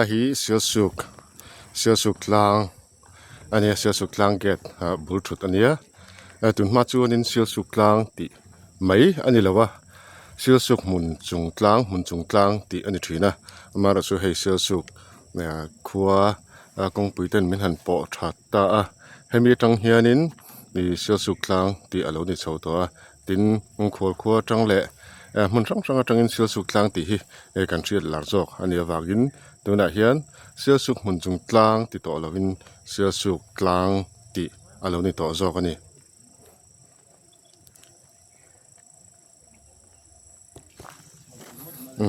Helai hi Sialsuk Sialsuk tlang a nia Sialsuk tlang gate ah bul thut a nia tun hma chuanin Sialsuk tlang tih mai a ni lo a Sialsuk hmun chung tlang hmun chung tlang tih a ni thin a amaherawhchu chu hei Sialsuk khua kawngpui ten min han pawh tha ta a hemi atang hianin ih Sialsuk tlang tih a lo ni chho tawh a. Tin, khual khua atang leh hmun hrang hrang atangin Sialsuk tlang tih hi kan hriat lar zawk a nih avangin tunah hian Sialsuk hmun chung tlang ti tawh lovin Sialsuk tlang tih a lo ni tawh zawk a ni.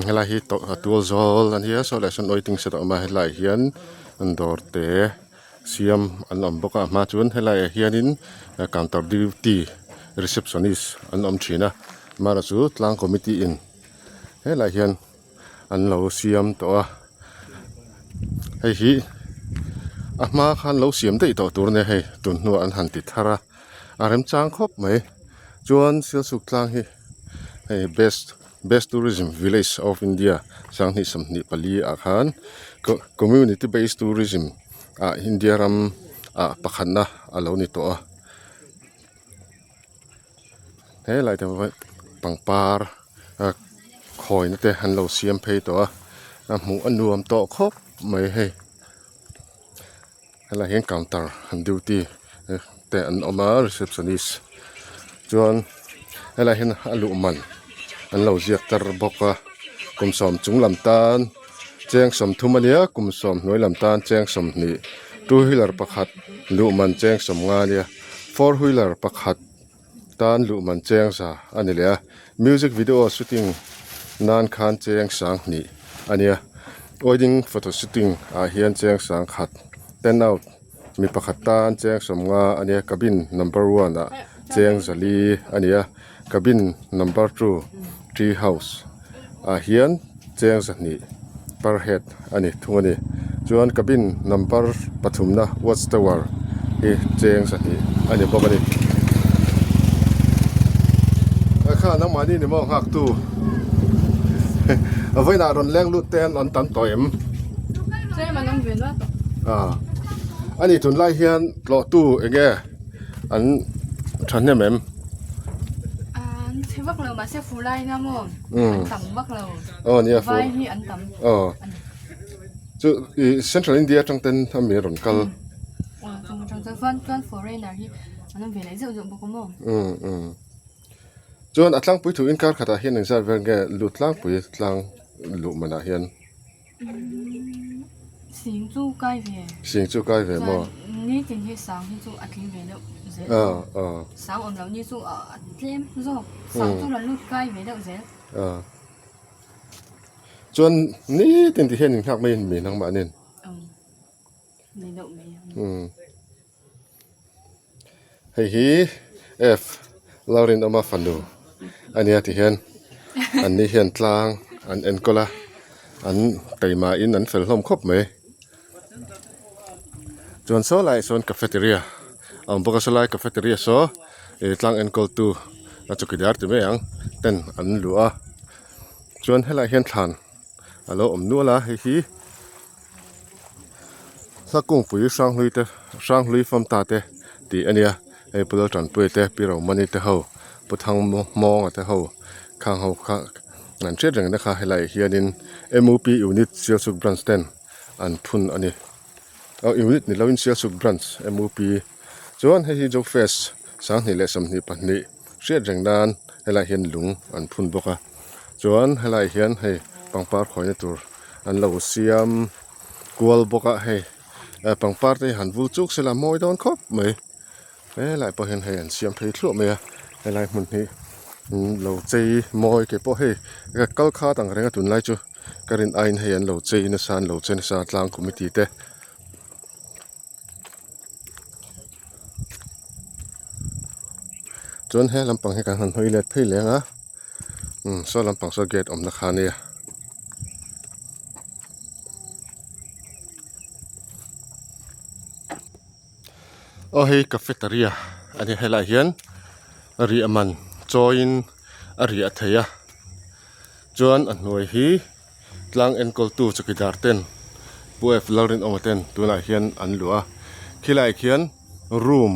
Helai hi tual zawl a nia saw leh sawn waiting shed a awm a helaiah hian dawr te siam an awm bawk a a hma chuan helaiah hianin counter duty receptionist an awm thin a amaherawh chu tlang committee in helaiah hian an lo siam tawh a hei hi a hma khan lo siam daih tawh tur a nia hei tun hnuah an han ti thar a a remchang khawp mai chuan Sialsuk tlang hi hei best best tourism village of India sanghnih 24 ah khan community based tourism ah India ram ah pakhatna a lo ni tawh a helai te pawh pangpar khawina te an lo siam phei tawh a a hmuh a nuam tawh khawp mai hei. Helaiah hian counter an duty te an awm a receptionist chuan helaiah hian a luh man an lo ziak tar bawk a kum sawm chung lam tan cheng 30 a nia kum 10 hnuai lam tan cheng 20 two wheeler pakhat luh man cheng 50 a nia four wheeler pakhat tan luh man cheng za a ni leh a music video shooting nan khan cheng 2000 a nia wedding photo shooting ah hian cheng 1000 tent out mi pakhat tan cheng 50 a nia cabin number one ah cheng 400 a ni a cabin number two tree house ah hian cheng 200 per head a ni thung a ni chuan cabin number pathumna watch tower hi cheng 200 a ni bawk a ni. Kha nangmahni ni maw nghak tu a vawiinah rawn leng lut te an tam tawh em? A ni tunlai hian tlawhtu eng nge an thahnem em? An chhe vak lo mahse fur lai nia maw an tam vak lo. Aw nia fur. Vai hi an tam. Aw chu i central India atang ten a mi a rawn kal. Aw chung atang chuan chuan chuan foreigner hi an awm ve leh zeuh zeuh bawk a maw. Um um chuan a tlangpui thu inkar khatah hian engzat vel nge lut tlangpui tlang luh manah hian. Sing chu kai ve. Sing chu kai ve maw? Chuan nitin hi sang hi chu a tling ve deuh zel. Ah ah. Sang awm loh ni chu a tlem zawk. Sang chu rawn lut kai ve deuh zel. Ah. Chuan nitin ti hian inghak mai in mi nangmah nen. Aw. Ni deuh mai. Um. Hei hi F Lalrinawma fanu a nia ti hian an ni hian tlang an enkawl a an taima in an fel hlawm khawp mai chuan saw laiah sawn cafeteria a awm bawk a sawlai cafeteria saw ih tlang enkawl tu a chawkidar ti mai ang ten an luh a chuan helaiah hian thlan a lo awm nual a hei hi. Hla kungpui hranghlui te hranghlui fam ta te tih a nia hei pu Laltanpuia te pi Romani te ho pu Thangmawnga te ho khang ho kha an hriat reng na kha helaiah hianin M U P unit Sialsuk branch ten an phun a ni aw unit ni lovin Sialsuk branch M U P chuan hei hi Jofest 2022 hriat reng nan helaiah hian lung an phun bawk a chuan helaiah hian hei pangpar khawina tur. An lo siam kual bawk a hei pangpar te hi han vul chuk sela mawi dawn khawp mai helai pawh hian hei an siam phei thluah mai a helai hmun hi lo chei mawi ke pawh hei ka kal khat ang reng a tunlai chu ka rin aiin hei an lo chei nasa an lo chei nasa tlang committee te. Chuan he lampang hi kan han hawi let phei leng a umm saw lampang saw gate awmna kha a nia. Aw hei cafeteria a ni helaiah hian riah man chawiin a riah theih a chuan a hnuai hi. Tlang enkawltu chawkidar ten Pu F Lalrinawma ten tunah hian an luah a khilaiah khian room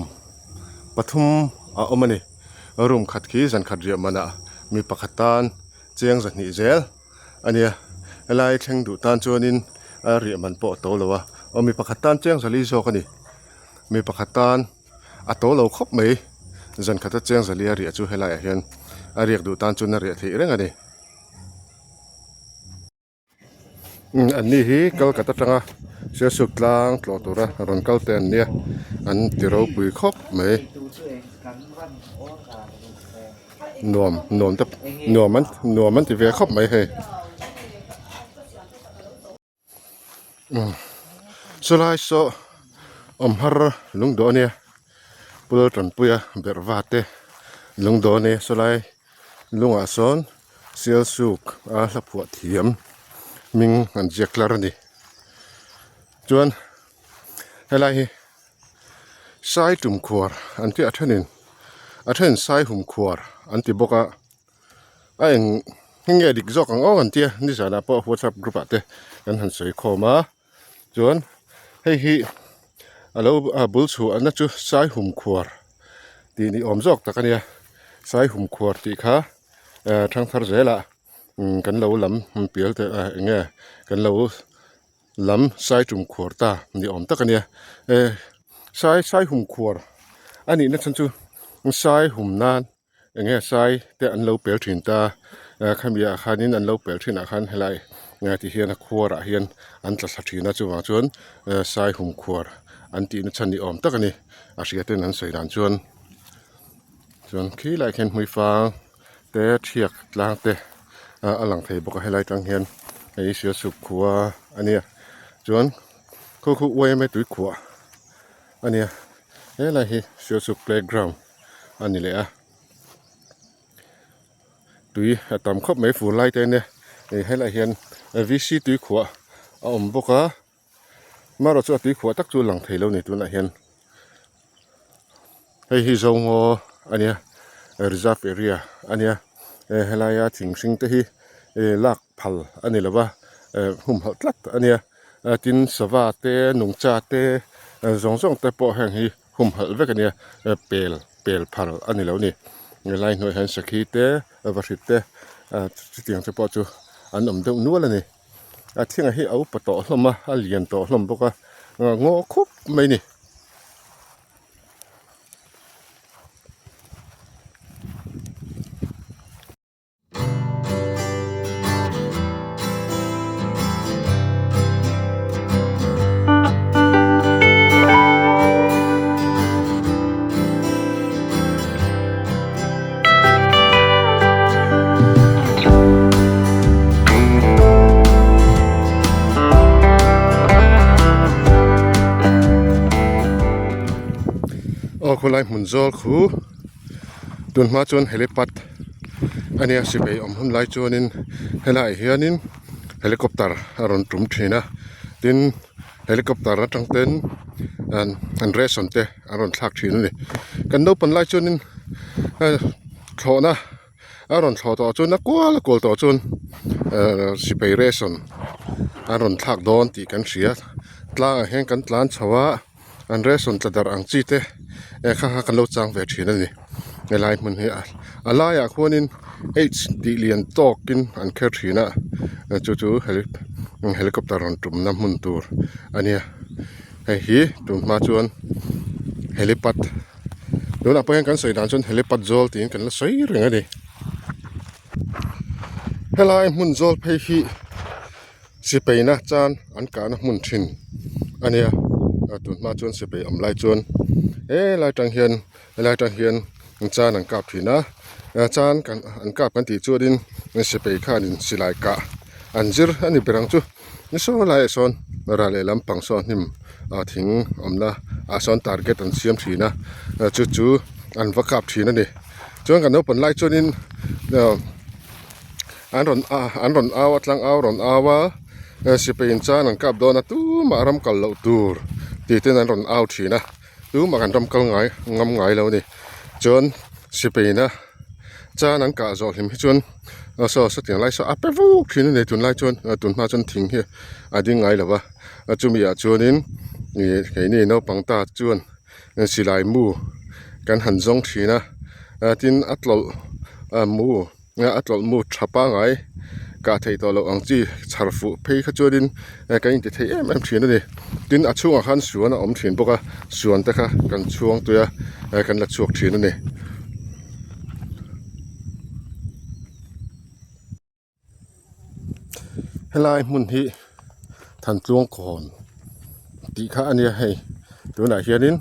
pathum a awm a ni room khat khi zan khat riah manah mi pakhat tan cheng zahnih zel a nia helai thleng duh tan chuanin a riah man pawh a to lo a aw mi pakhat tan cheng zali zawk a ni mi pakhat tan. A to lo khawp mai, zan khata cheng zalia riah chu helaiah hian a riak duh tan chuan a riah theih reng a ni. Umm an ni hi Kolkata atanga Sialsuk tlang tlawh tura rawn kal te an nia, an ti ropui khawp mai. Nuam nuam te nuam an nuam an ti ve khawp mai hei. Chulai saw awm har lung dawh ania pul tanpuia berh va te lung dawh ania chulai lungah sawn sialsuk a hla phuah thiam hming an ziak tlar a ni chuan helai hi sai tum khuar an tih a thenin a then sai hum khuar an ti bawk a. A eng nge dik zawk ang aw an tia nizanah pawh whatsapp group ah te kan han sawi khawm a chuan hei hi a lo a bul chhuahna chu saihum khuar tih ni awm zawk tak a nia saihum khuar tih kha eh thangthar zelah kan lo lam pial te ah eng nge kan lo lam saitum khuar ta ni awm tak a nia eh sai saihum khuar a nihna chhan chu saihum nan. Eng nge sai te an lo pel thin ta khami ah khanin an lo pel thin ah khan helai ti hian a khuar ah hian an tla thla thin a chuvang chuan sai hum khuar an tih na chhan ni awm tak a ni a hria ten an sawi dan chuan chuan khi lai khian hmui fang te thiak tlang te a lang thei bawk a helai tang hian hei sialsuk khua a nia chuan khu khu yma tuikhuah a nia helai hi sialsuk playground. a ni leh a tui a tam khawp mai fur lai te ania ih helaiah hian v c tui khuah a awm bawk a marawh chu a tui khuah tak chu a lang thei lo a ni tunah hian hei hi zongaw a nia reserve area a nia helaia thing hring te hi lak phal a ni lo va humhalh tlat a nia tin sava te nungcha te zawng zawng te pawh heng hi. Humhalh vek a nia pel pel phar a ni lo a ni helai hnuaiah hian sakhi te vahrit te chutiang te pawh chu an awm deuh nual a ni a thing hi a upa tawh hlawm a a lian tawh hlawm bawk a ngaw khup mai a ni. Aw khawlai hmun zawl khu tun hma chuan helipad a nia sipai awm hun lai chuanin helaiah hianin helicopter a rawn tum thin a tin helicopter atang ten an ration te an rawn thlak thin a ni kan naupang lai chuanin thlawhna a rawn thlawh tawh chuan a kual a kual tawh chuan ehh sipai ration an rawn thlak dawn tih kan hria tlangah hian kan tlan chho a. An ration tla darh ang chi te eh kha kha kan lo chang ve thin a ni helai hmun hi a laiah khuanin h tih lian tawkin an kher thin a chu chu helicopter rawn tumna hmun tur a nia hei hi tun hma chuan helipad tunah pawh hian kan sawi dan chuan helipad zawl tiin kan la sawi reng a ni helai hmun zawl phei hi. Sipaina chan an kahna hmun thin a nia a tun hma chuan sipai awm lai chuan helai tang hian helai tang hian chan an kap thin a chan an kap kan tih chuanin sipai khanin silai kah an zir a ni ber ang chu ni saw laiah sawn ral leh lampang saw hnim ah thing awmna ah sawn target an siam thin a chu chu an va kap thin a ni chuan kan naupang lai chuanin. An rawn a an rawn au a tlang au rawn au a sipai in chan an kap dawn a tumah ram kal loh tur tih ten an rawn au thin a tumah kan ram kal ngai ngam ngai lo a ni chuan sipai ina chan an kah zawh hlim hi chuan saw sawtiang lai saw a pe vuk thin a ni tunlai chuan tunhma chuan thing hi a ding ngai lo va. a chumi ah chuanin ih keini naupang ta chuan silai mu kan han zawng thin a tin a tlawlh a mu a tlawlh mu tha pangai kah theih tawh loh ang chi chhar fuh phei kha chuanin kan inti thei em em thin a ni tin a chhungah khan suan a awm thin bawk a suan te kha kan chhuang tui a kan la chhuak thin a ni. Helai hmun hi Thantluang kawn tih kha a nia hei tunah hianin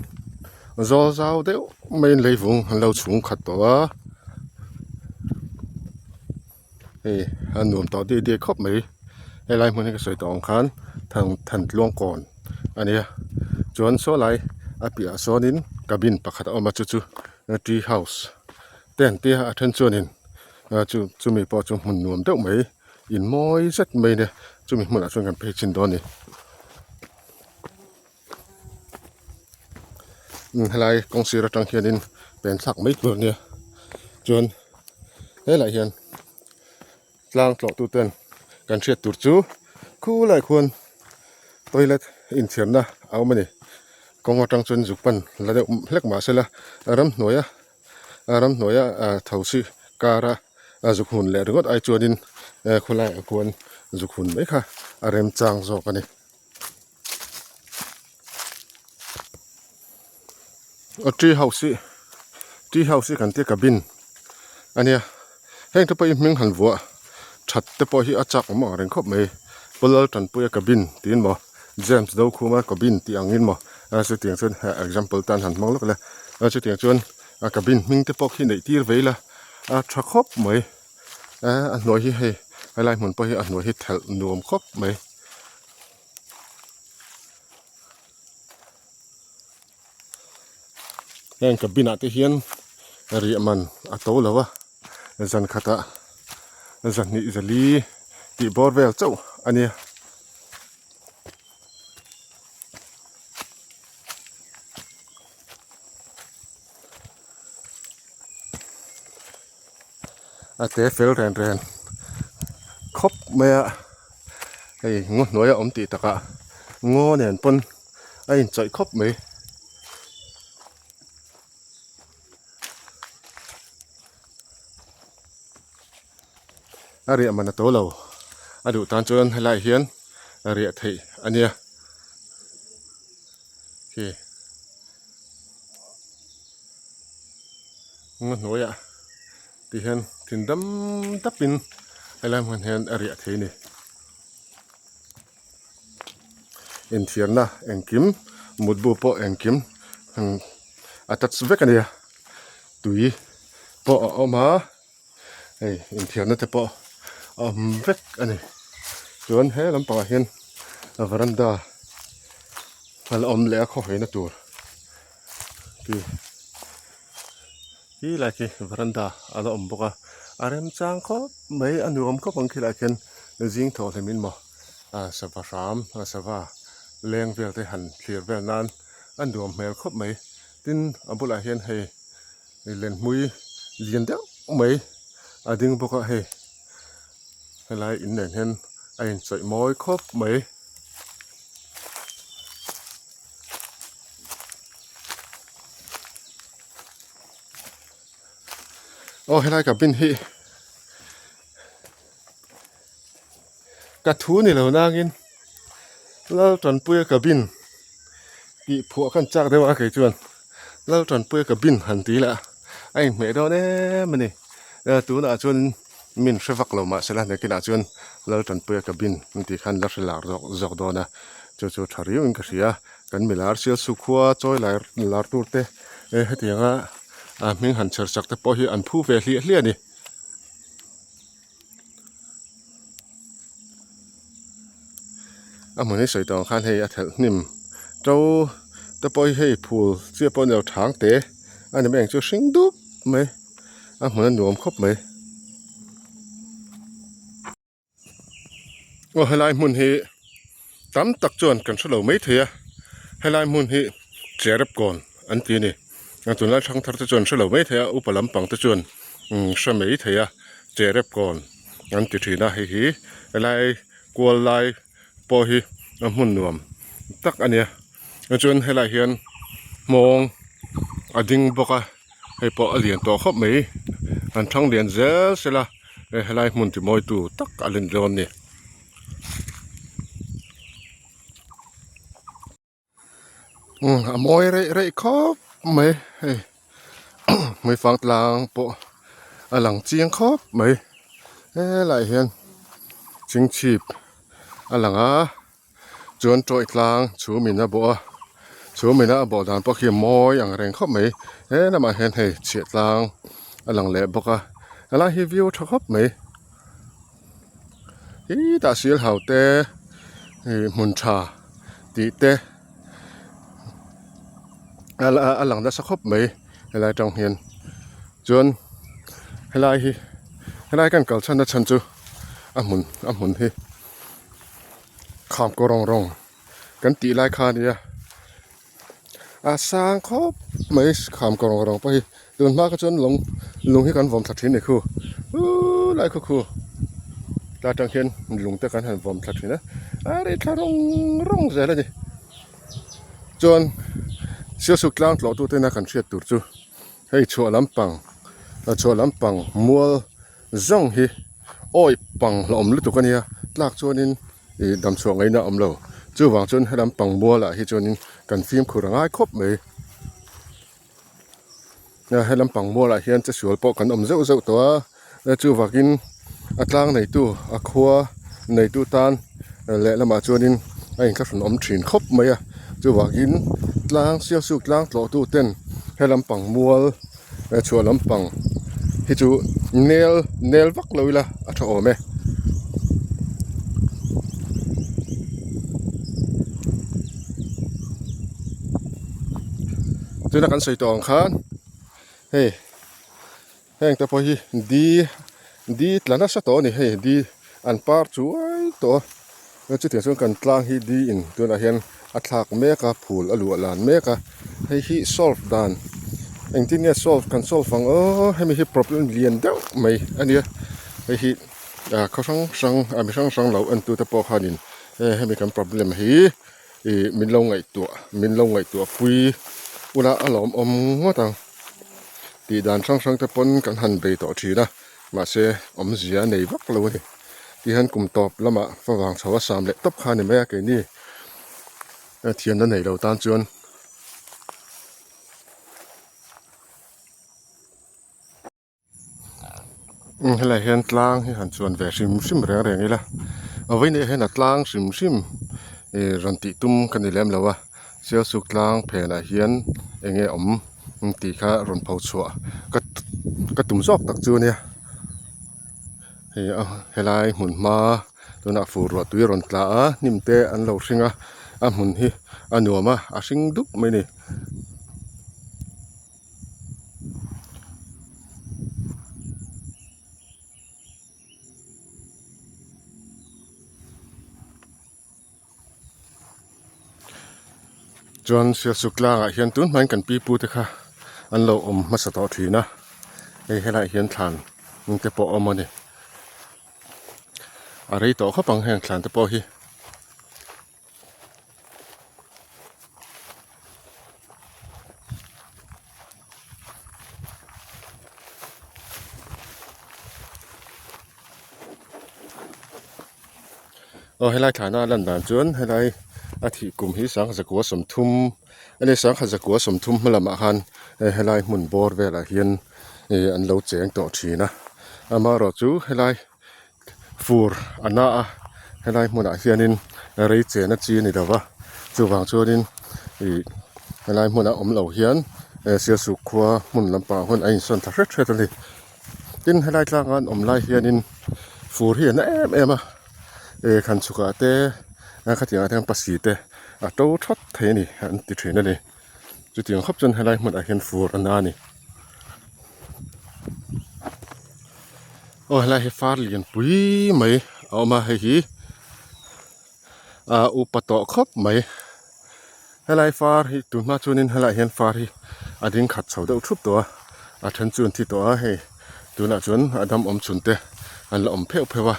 zawl zau deuh maiin leivung an lo chhung khat tawh a hei a nuam tawh diai diai khawp mai helai hmun hi ka sawi tawh ang khan Thantluang kawn a nia chuan saw lai a piahah sawnin cabin pakhat a awm a chu chu tree house te an tia a then chuanin ah chu chumi pawh chu hmun nuam deuh mai in mawi zet mai nia chumi hmunah chuan kan phei chhin dawn a ni umm helai kawng sir atang hianin pen thlak mai tur a nia chuan helaiah hian tlang tlawh tu ten kan hriat tur chu khulaiah khuan toilet inthiarna a awm a ni kawng atang chuan zuk pan la deuh hlek mahse la ramhnuaia ramhnuaia thosi kara zuk hun leh ringawt ai chuanin khawlaiah khuan zuk hun mai kha a remchang zawk a ni. A tree house hi tree house hi kan tia cabin a nia heng te pawh hi hming han vuah that te pawh hi a chak awm ang reng khawp mai Pawlal Tanpuia cabin tiin maw James Dokhuma cabin tih angin maw chutiang chuan example tan han hmang lawk ila chutiang chuan a cabin hming te pawh khi neih tir ve ila a tha khawp mai a hnuai hi hei helai hmun pawh hi a hnuai hi thelh nuam khawp mai. Heng cabin ah te hian riah man a to lo a zan khatah zahnih zali tih bawr vel chauh a nia. A te fel ren ren khawp mai a hei ngaw hnuai a awm tih takah ngaw nen pawn a inchawih khawp mai. A riah man a to lo a duh tan chuan helaiah hian a riah theih a nia khi ngaw hnuaiah ti hian thin dam dapin helai hmun hian a riah thei a ni. Inthiarna engkim mutbu pawh engkim attach vek a nia tui pawh a awm a hei inthiarna te pawh a awm vek a ni chuan he lampangah hian varanda a la awm leh a khawhaina tur khi khi lai khi varanda a la awm bawk a a remchang khawp mai a nuam khawp ang khilaiah khian zing thawh hlim in maw sava hram sava leng vel te han thlir vel nan a nuam hmel khawp mai tin a bulah hian hei lenhmui lian deuh mai a ding bawk a hei helai in nen hian a inchawih mawi khawp mai. Aw helai cabin hi ka thu ni lo nangin Laltanpuia cabin tih phuah khan chak deuh a kei chuan Laltanpuia cabin han ti ila a inhmeh dawn em a ni tunah chuan min hre vak lo mahse la nakinah chuan Laltanpuia cabin an tih khan la hre lar zawk zawk dawn a chu chu tha riau in ka hria kan milar sialsu khua chawi lar lar tur te hetianga hming han chher sak te pawh hi an phu ve hliah hliah a ni. A hmun hi sawi tawh ang khan hei a thelh hnim to te pawh hi hei phul chiah pawh a ni lo thang te a ni mai ang chu hring dup mai a hmun a nuam khawp mai. Aw helai hmun hi tam tak chuan kan hrelo mai thei a helai hmun hi cherep kawn an ti a ni a tunlai thlang thar te chuan hrelo mai thei a upa lampang te chuan hre mai thei a cherep kawn an ti thin a hei hi helai kual lai pawh hi a hmun nuam. tak a nia chuan helaiah hian hmawng a ding bawk a hei pawh a lian tawh khawp mai an thang lian zel sela helai hmun ti mawi tu tak a la ni dawn a ni. A mawi reih reih khawp mai hei hmuifang tlang pawh a lang chiang khawp mai helaiah hian chingchhip a lang a chuan tawih tlang chhum in a bawh a chhum in a bawh dan pawh khi a mawi ang reng khawp mai he lamah hian hei chhiah tlang a lang leh bawk a helai hi view tha khawp mai. Hetah sil hau te ih hmun tha tih te a lang nasa khawp mai helai atang hian chuan helai hi helai kan kal chhan na chhan chu a hmun a hmun hi kham kaw rawng rawng kan tih lai kha a nia. A sang khawp mai kham kaw rawng rawng pawh hi tun hma kha chuan lung lung hi kan vawm thla thin a ni khu uuh lai khaw khu tlai atang hian lung te kan han vawm thla thin a a rei thla rawng rawng zel a ni chuan sialsuk tlang tlawh tu tena kan hriat tur chu hei chhuah lampang chhuah lampang mual zawng hi awi pang hlauhawm lutuk a nia tlak chuanin. Ih damchhuah ngaihna a awm lo. Chuvang chuan helam pangmualah hi chuanin kan fimkhur a ngai khawp mai. Helam pangmualah hian chesual pawh kan awm zeuh zeuh tawh a, chuvangin a tlang neitu a khua neitu tan lehlamah chuanin a inthlahrun awm thin khawp mai a. Chuvangin tlang sialsuk tlang tlawhtu ten helam pangmual chhuah lampang hi chu nel nel vak lo ila a tha awm e. Tuna kan sawi tawh ang khan hei heng te pawh hi di di tla nasa tawh a ni hei di an par chuai tawh a chutiang chuan kan tlang hi di in tunah hian a thlak mek a phul a luah lan mek a hei hi solve dan engtin nge solve kan solve ang aw hemi hi problem lian deuh mai a nia hei hi ah khaw hrang hrang ah mi hrang hrang lo en tu te pawh khanin hemi kan problem hi ih min lo ngaihtuah min lo ngaihtuah pui ula a lawmawm ngawt ang tih dan hrang hrang te pawn kan han bei tawh thin a mahse awmzia a nei vak lo a ni tihian kum tawp lamah favang chho a sam leh tawp kha a ni mai a keini thiamna nei lo tan chuan. Helai hian tlang hi han chuan ve hrim hrim reng reng ila a vawiin ah hian a tlang hrim hrim ih rawn tih tum ka ni lem lo a sialsuk tlang phenah hian eng nge awm tih kha rawn pho chhuah ka ka tum zawk tak chu a nia hei a helai hmun hma tunah fur ruah tui a rawn tla a hnim te an lo hring a a hmun hi a nuam a a hring dup mai a ni. Chuan Sialsuk tlangah hian tun hmain kan pipu te kha an lo awm hmasa tawh thin a, hei helaiah hian thlan te pawh a awm a ni. A rei tawh khawp ang heng thlan te pawh hi. Aw helai thlana a lan dan chuan helai a thih kum hi sangha zakua sawmthum a ni sangha zakua sawmthum hma lamah khan helai hmun bawr velah hian ih an lo cheng tawh thin a amaherawhchu helai Fur a na a, helai hmunah hianin rei chena chi a ni lo va, chuvang chuanin ih helai hmuna awm lo hian Sialsuk khua hmun lampangah huan a insawn thla hret hret a ni. Tin, helai tlanga an awm lai hianin fur hi a na em em a, eh khan chhukah te khatiangah te hian pasi te a to thawt thei a ni an ti thin a ni. Chutiang khawp chuan helai hmunah hian fur a na a ni. Aw helai hi far lian pui mai a awm a hei hi ah upa tawh khawp mai helai far hi tun hma chuanin helaiah hian far hi a ding khat chho deuh thup tawh a a then chu an thi tawh a hei tunah chuan a dam awm chhun te an la awm pheuh pheuh a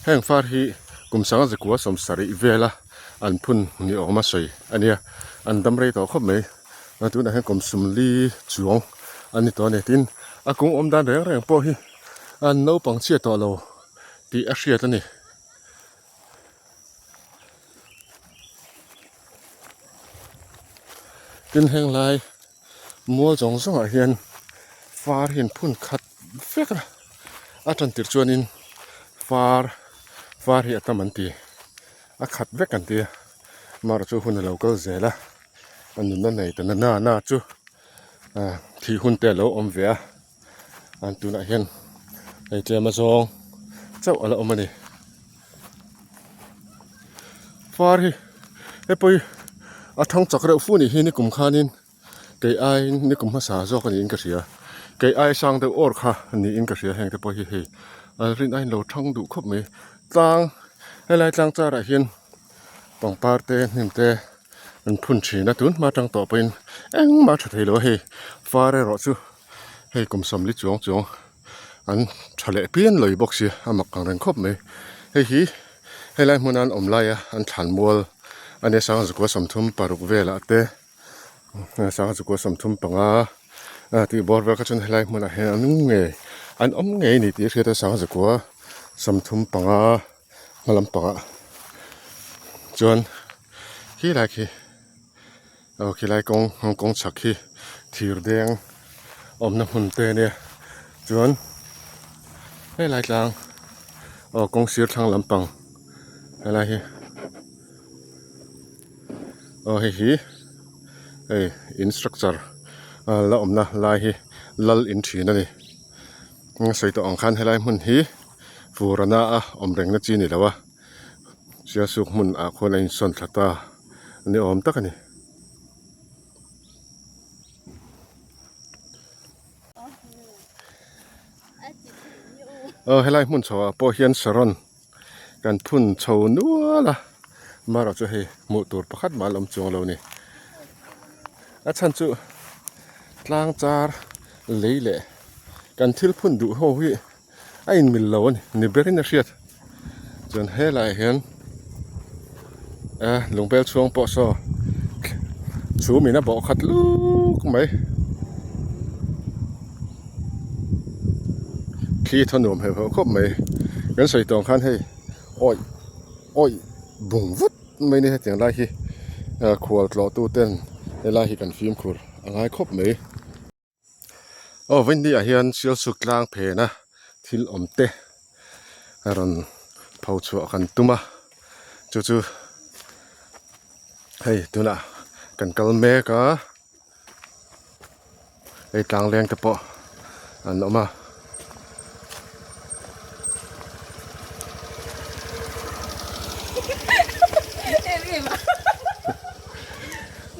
heng far hi kum sanga zakua sawm sarih vela. an phun ni awm a sawi a nia an dam rei tawh khawp mai a tunah hian kum sawmli chuang an ni tawh a ni tin a kung awm dan reng reng pawh hi an naupang chhiat tawh lo tih a hriat a ni. Tin heng lai mual zawng zawng ah hian far hi an phun khat vek a a tan tir chuanin far far hi a tam an ti a khat vek an ti a amaherawhchu chu hun a lo kal zel a a nunna nei ta na na chu ah thih hun te a lo awm ve a. An tunah hian hei tlem a zawng chauh a la awm a ni. Far hi he pawh hi a thang chak reuh fu ni hi nikum khanin kei aiin nikum hmasa zawk a niin ka hria. Kei ai sang deuh awr kha niin ka hria heng te pawh hi hei a rin aiin lo thang duh khawp mai. Tlang helai tlang charah hian pangpar te hnim te an phun thin a tun hma tang tawh pawhin engmah a tha thei lo a hei far erawh chu. Hei kum sawmli chuang chuang an tha leh pian lawi bawk sia a mak ang reng khawp mai. Hei hi helai hmuna an awm laia an thlan mual a nia sangzakua 36 velah te sangzakua 35 tih bawr vel kha chuan helai hmunah hian an awm ngei an awm ngei a ni tih a hriat a sangzakua 35 hma lampangah chuan khilai khi. Aw khilai kawng hmang kawng chhak hi thir deng awmna hmun te ania chuan helai tlang aw kawng sir thlang lampang helai hi aw hei hi hei in structure la awmna lai hi lal in thin a ni sawi tawh ang khan helai hmun hi fur a na a awm rengna chi a ni lo a. Sialsuk hmun ah khuan a insawn thla ta ni awm tak a ni. Aw helai hmun chho ah pawh hian saron kan phun chho nual a marawh chu hei hmuh tur pakhat mah a awm chuang lo a ni. A chhan chu tlang char lei leh kan thil phun duh ho hi a inmil lo a ni ni berin a hriat chuan helaiah hian lungbel chhuang pawh saw chhum in a bawh khat luk mai thli thaw nuam heuh heuh khawp mai kan sawi tawng khan hei awih awih bung vut mai ni hetiang lai hi khual tlawh tu ten helai hi kan fimkhur a ngai khawp mai. Aw vawiin ah hian Sialsuk tlang phena thil awm te a rawn pho chhuah kan tum a chu chu hei tunah kan kal mek a hei tlang leng te pawh an awm a.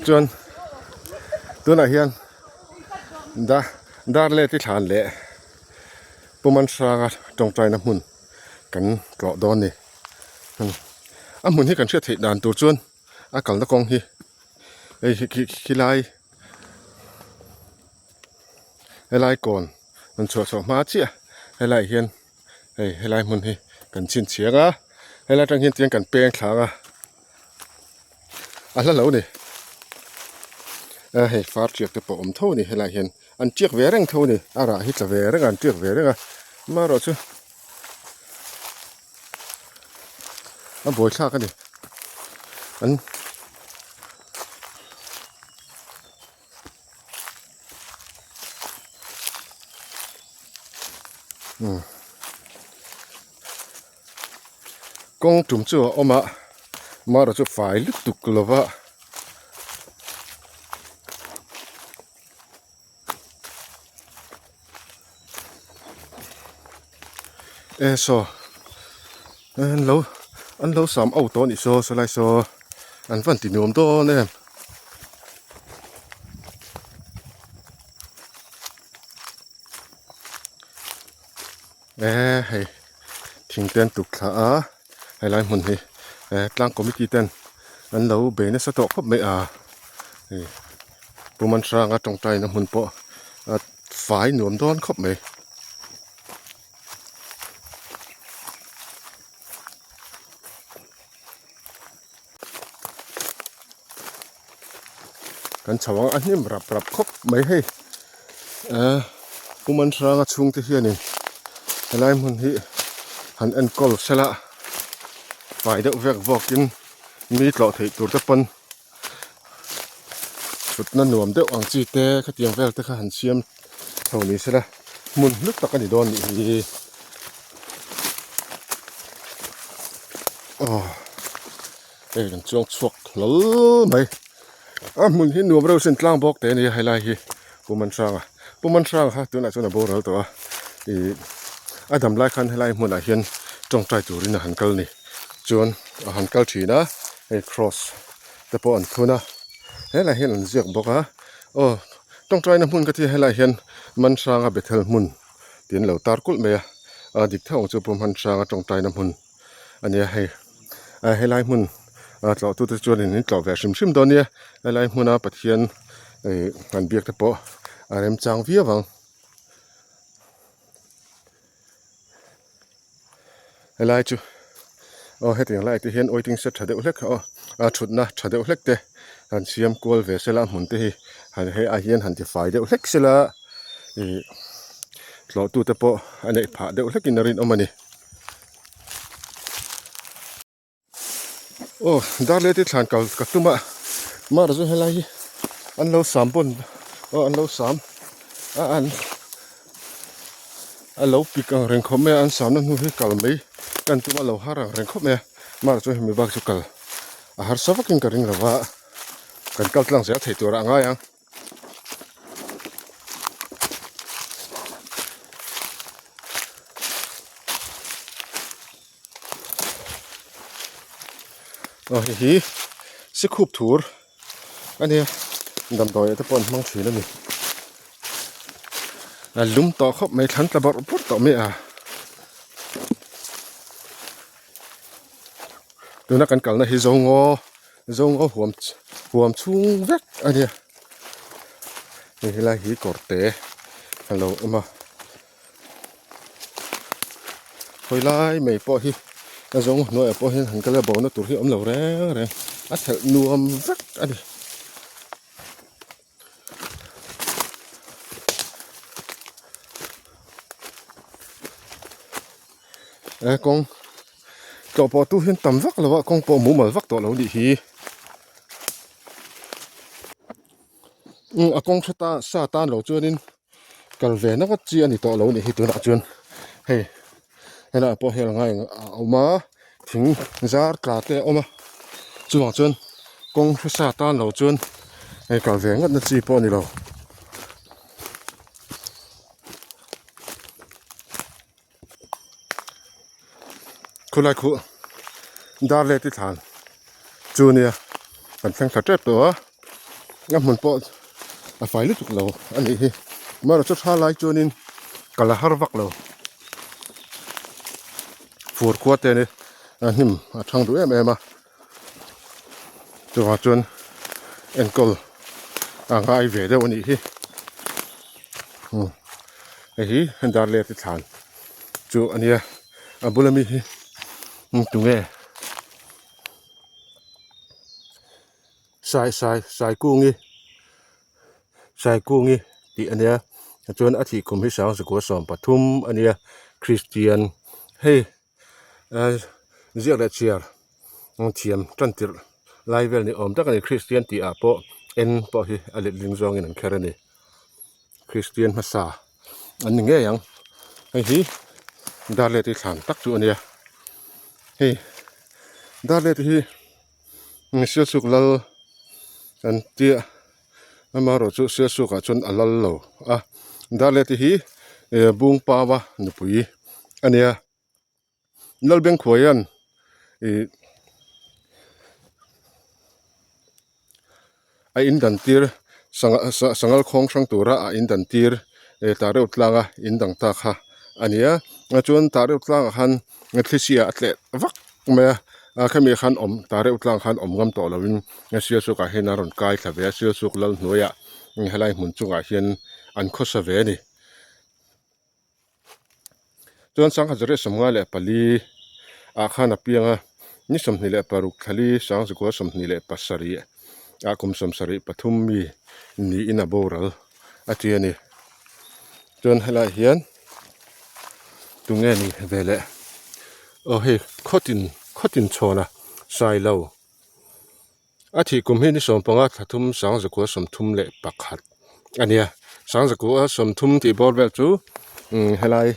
Chuan tunah hian da dar let i thlan leh Pu Manhranga tawngtaina hmun kan tlawh dawn a ni. A hmun hi kan hriat theih dan tur chuan a kalna kawng hi hei hi khi khilai helai kawn an chhuah chhuah hma chiah helaiah hian hei helai hmun hi kan chhinchhiang a helai atang hian tiang kan peng thlang a a hla lo a ni a hei far tiak te pawh a awm tho a ni helaiah hian an tiak ve reng tho a ni a rah hi tla ve reng a an tiak ve reng a amaherawhchu a buaithlak a ni an. Kawng tum chu a awm a mara chu fai lutuk lo va. E saw an lo an lo sam auh tawh a nih saw sawlai saw an van ti nuam dawn em. E hei thing te an tuk thla a helai hmun hi eh tlang committee ten an lo bei nasa tawh khawp mai a hei Pu Manhranga tawngtaina hmun pawh a fai nuam dawn khawp mai. Kan chho ang a hnim rap rap khawp mai hei eh Pu Manhranga chhungte hianin helai hmun hi han enkawl sela fai deuh vek vawkin mi tlawh theih tur te pawn thutna nuam deuh ang chi te khatiang vel te kha han siam chho ni sela hmun hlu tak a ni dawn nih hi aw. Hei kan chuang chhuak hlawl mai a hmun hi nuam reuh sin tlang bawk teh a nia helai hi Pu Manhranga Pu Manhranga kha tunah chuan a boral tawh a ih a dam lai khan helai hmunah hian tawngtai turin a han kal a ni chuan a han kal thin a hei cross te pawh an thun a helai hian an ziak bawk a aw tawngtaina hmun ka ti a helai hian Manhranga Bethel hmun tih an lo tar kulh mai a a dik theuh ang chu Pu Manhranga tawngtaina hmun. a nia hei ah helai hmun ah tlawh tute chuanin in tlawh ve hrim hrim dawn nia helai hmuna Pathian ih an biak te pawh a remchang viau ang helai chu aw hetiang lai te hian waiting shed tha deuh hlek aw a thutna tha deuh hlek te han siam kual ve sela a hmun te hi han hei ah hian han tifai deuh hlek sela ih tlawh tute pawh a neih phah deuh hlekin a rinawm a ni. Aw darleti thlan kal ka tum a mar chu helai hi an lo sam pawn aw an lo sam a an a lo pik ang reng khawp mai a an samna hnu hi kal mai kan tum a lo har ang reng khawp mai a mar chu hemi bak chu kal a harsa vakin ka ring lo va kan kal tlang zel thei tur ah a ngai ang. Aw hei hi sikhup thur a nia damdawi ah te pawh an hmang thin a ni a lum tawh khawp mai thlan tla bawrh bawrh tawh mai a tuna kan kalna hi Zongaw Zawng a huam huam chhung vek a nia hei helai hi kawr te a lo awm a hawi lai mai pawh hi a zawng hnuaiah pawh hian han kal a bona tur hi a awm lo reng reng a thelh nuam vek a ni. He kawng tlawh pawh tu hian tam vak lo a kawng pawh mumal vak tawh lo nih hi a kawng hre ta sa tan lo chuanin kal ve na ngawt chi a ni tawh lo nih hi tunah chuan hei helaiah pawh hian a ngai a awm a thing zar tla te a awm a chuvang chuan kawng hre sa tan lo chuan hei kal ve ngawt na chi pawh a ni lo. Khulai khuh dar let i thlan chu nia kan thleng thla tep tawh a a hmun pawh a fai lutuk lo a nih hi amaherawhchu chu tha lai chuanin ka la har vak lo fur khua te ni a hnim a thang duh em em a chuvang chuan enkawl a ngai ve deuh a nih hi hei hi darlet i thlan chu a nia a bula mi hi tunge sai sai sai kungi sai kungi tih a nia chuan a thih kum hi sangzikua 13 a nia kristian hei. Ziak leh chhiar thiam tan tirh lai vel ni awm tak a ni Kristian tih ah pawh en pawh hi a letling zawngin an kher a ni Kristian hmasa an ni ngei ang hei hi Darleti thlan tak chu a nia hei Darleti hi Sialsuk lal an tia amaherawh chu Sialsuk ah chuan a lal lo a Darleti hi Bungpaua nupui a nia. Lalbengkhuaia'n ih a in dan tir sangha sanghal khawng hrang tura a in dan tir eh tah reuh tlanga in dang ta kha a ni a chuan tah reuh tlangah khan thlisia a tleh vak mai a ah khami khan awm tah reuh tlang khan awm ngam tawh lovin sialsukah hian a rawn kai thla ve a sialsuk lal hnuaiah helai hmun chungah hian an khawsa ve a ni. Chuan sangha zariat 54 ah khan a piang a, ni 26 thlali 1927. ah kum 73 mi niin a boral a ti a ni. Chuan helaiah hian tunge ni ve leh aw hei khawtin khawtin chhawn a sailo a thih kum hi ni 15 thla thum 1931 a nia 1930 tih bawr vel chu umm helai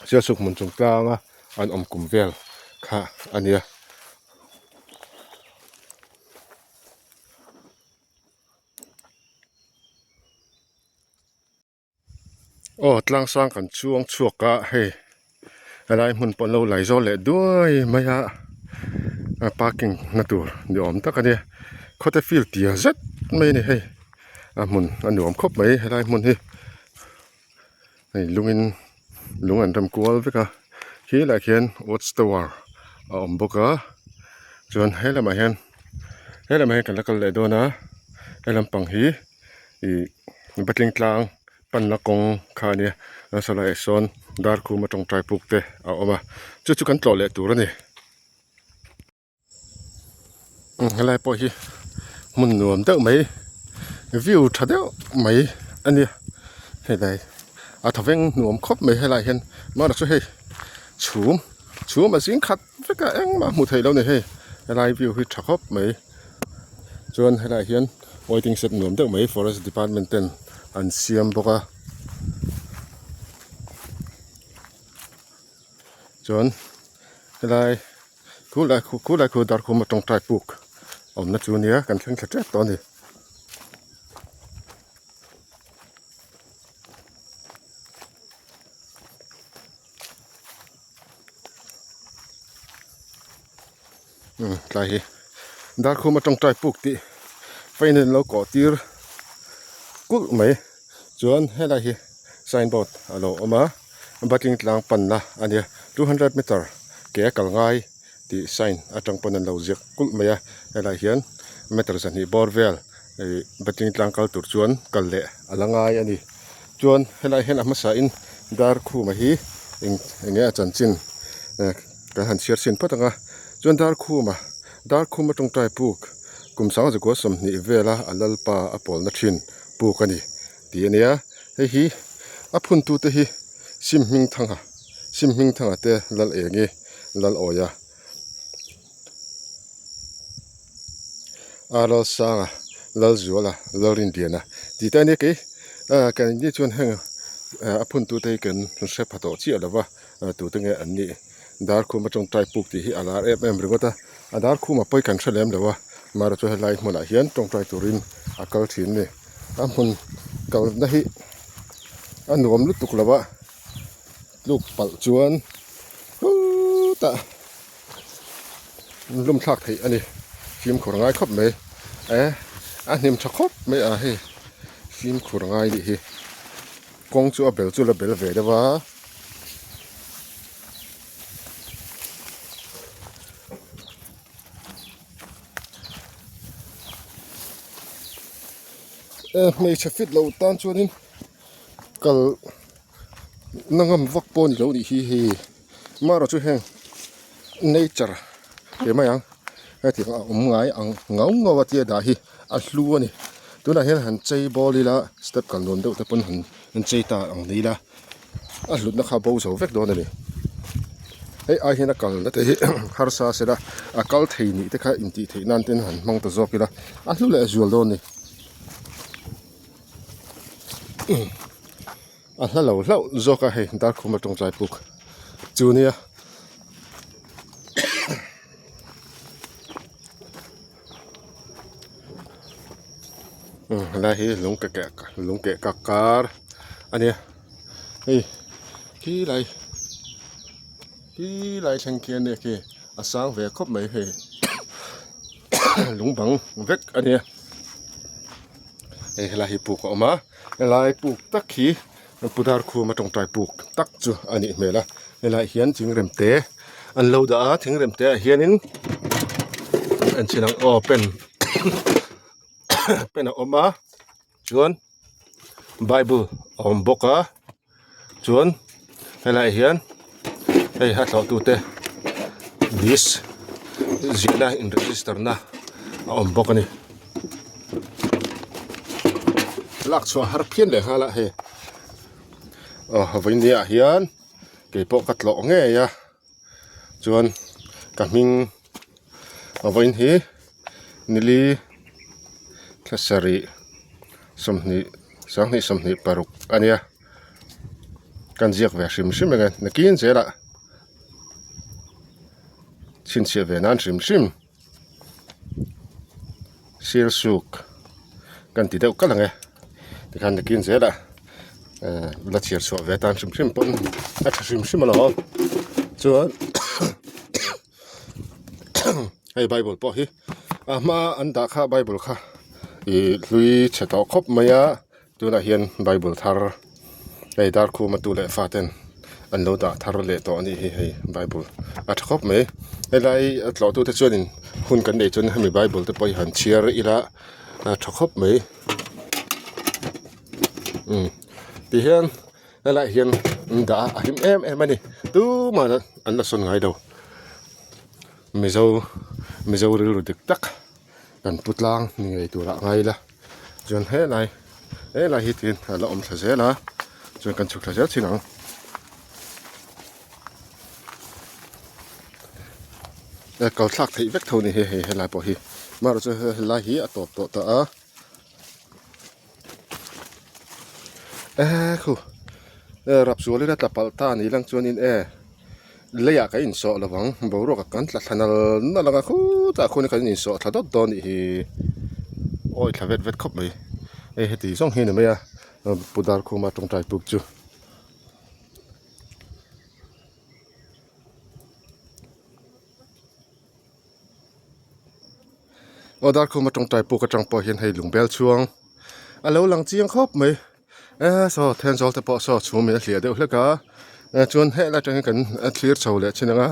sialsuk hmun chung tlanga an awm kum vel kha a nia. Aw tlang sang kan chuang chhuak a hei helai hmun pawh an lo lai zawl leh duai mai a a parking na tur ni awm tak a nia khawte field tia zet mai a ni hei a hmun a nuam khawp mai helai hmun hi hei lungin lung an rem kual vek a khi lai khian watch tower a awm bawk a chuan he lamah hian he lamah hian kan la kal leh dawn a he lampang hi ih patling tlang panna kawng kha a nia a sawlaiah sawn darkhuma tawngtai puk te a awm a chu chu kan tlawh leh tur a ni helai pawh hi hmun nuam deuh mai view tha deuh mai a nia helai a thawveng nuam khawp mai helaiah hian mahna chu hei chhum chhum a zing khat vek a engmah hmuh theih loh a ni hei helai view hi tha khawp mai. Chuan helaiah hian waiting shed nuam deuh mai forest department ten an siam bawk a chuan helai khulai khu khulai khu darkhuma tawngtai puk awmna chu nia kan thleng thla tep tawh a ni. Umm tlai hi Darkhuma tawngtai puk tih pain an lo kawh tir kulh mai chuan helai hi signboard a lo awm a Batling tlang panna a nia 200 meter ke a kal ngai tih sign atang pawn an lo ziak kulh mai a helai hian meter 200 bawr vel ih Batling tlang kal tur chuan kal leh a la ngai a ni chuan helai hian a hmasa in Darkhuma hi eng enge a chanchin eh kan han chhiar chhin phawt ang a chuan Darkhuma Darkhuma tawngtai puk kum 1920 vela a lalpa a pawlna thin puk a ni tih a nia hei hi a phuntute hi Sim hming thanga Sim hming thanga te lal eng i lal awia a lal sanga lal zuala lal rindiana tih te a nia kei kan ni chuan heng a phuntute hi kan hre pha tawh chiah lova tute nge an nih Darkhuma tawngtai puk tih hi a lar em em ringawt a a Darkhuma pawi kan hre lem lo a mahra chu helai hmunah hian tawngtai turin a kal thin a ni a hmun kalna hi a nuam lutuk lo a tluk palh chuan hutah lum thlak theih a ni fimkhur ngai khawp mai e a hnim tha khawp mai a hei fimkhur ngai nih hi. Kawng chu a bel chu la bel ve deuh a. Eh hmeichhe fit lo tan chuanin kal na ngam vak pawh a ni lo nih hi hei marawh chu heng nature tih mai ang hetiang a awm ngai ang ngau ngau a tia dah hi a hlu a ni tunah hian han chei bawl ila step kal nuam deuh te pawn han chei ta ang ni ila a hlutna kha bo zo vek dawn a ni hei ai hian a kalna te hi harsa sela a kal thei nih te kha intih theih nan ten han hmang ta zawk ila a hlu leh zual dawn a ni a hla lo hlauh zawk a hei Darkhuma tawngtai puk chu nia. Helai hi lung ke keh lung keh kak kar a nia hei khi lai khi lai thleng khi a nia khi a sang ve khawp mai hei lung bang vek a nia hei helai hi puk a awm a helai puk tak hi Pu Darkhuma tawngtai puk tak chu a nih hmel a helaiah hian thingrem te an lo dah a thingrem te ah hianin en chhin ang aw pen pen a awm a chuan bible a awm bawk a chuan helaiah hian hei a thlawh tute list ziahna in register na a awm bawk a ni. Lak chhuah har phian leh nghal a hei. Aw vawiin ah hian kei pawh ka tlawh ngei a chuan ka hming a vawiin hi nili thla sarih sawmhnih sanghnih 26 a nia kan ziak ve hrim hrim eng e nakin zelah chhinchhiah ve nan hrim hrim. Sialsuk kan ti deuh kalh ang e tikhan nakin zel ah ehh la chhiar chhuah ve atan hrim hrim pawn a tha hrim hrim alawm chuan hei bible pawh hi a hma an dah kha bible kha ih hlui chhe tawh khawp mai a. Tunah hian bible thar hei darkhuma tu leh fa ten an lo dah thar leh tawh a nih hi hei bible a tha khawp mai helai a tlawh tute chuanin hun kan neih chuan hemi bible te pawh hi han chhiar ila a tha khawp mai umm tihian helaiah hian an dah a a hlim em em a ni tumah an la sawn ngai lo mizo mizo rilru dik tak. Kan pu tlang ni ngei turah a ngai ila chuan helai helai hi tiin a la awm thla zel a chuan kan chhuk thla zel thin ang. E kal thlak theih vek tho ni hi hei helai pawh hi marawh chu helai hi a tawp tawh ta a e khu e rap sualin a tla palh ta ni lang chuanin e. Leiah kan insawh lo vang, boruakah kan tla thla nal nal ang a, khutah khuan kan insawh thla dawt dawn nih hi awi thla vet vet khawp mai. Hei heti zawng hi a ni mai a, Pu Darkhuma tawngtai puk chu. Aw Darkhuma tawngtai puk atang pawh hian hei lungbel chhuang a lo lang chiang khawp mai. E saw Thenzawl te pawh saw chhum in a hliah deuh hlek a e chuan helai atang hian kan thlir chho leh thin ang a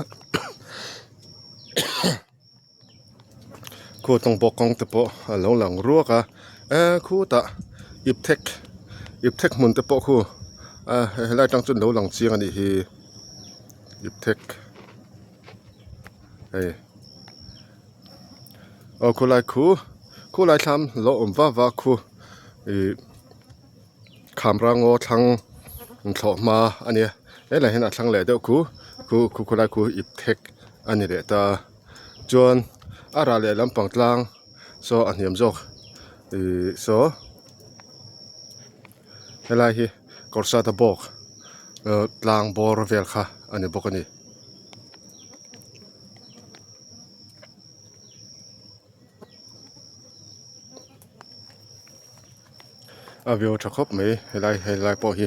khu tawng bawk kawng te pawh a lo lang ruak a e khutah ip thek ip thek hmun te pawh khu a helai atang chuan lo lang chiang a nih hi ip thek hei aw khulai khu khulai thlam lo awm vak vak khu ih. Khamra ngaw thlang thlawh hma a nia helaiah hian a thlang leh deuh khu khu khu khulai khu ip thek a ni leh ta chuan a rah leh lampang tlang saw a hniam zawk ihh saw helai hi kawr sat a bawk tlang bawr vel kha a ni bawk a ni. A view tha khawp mai helai helai pawh hi.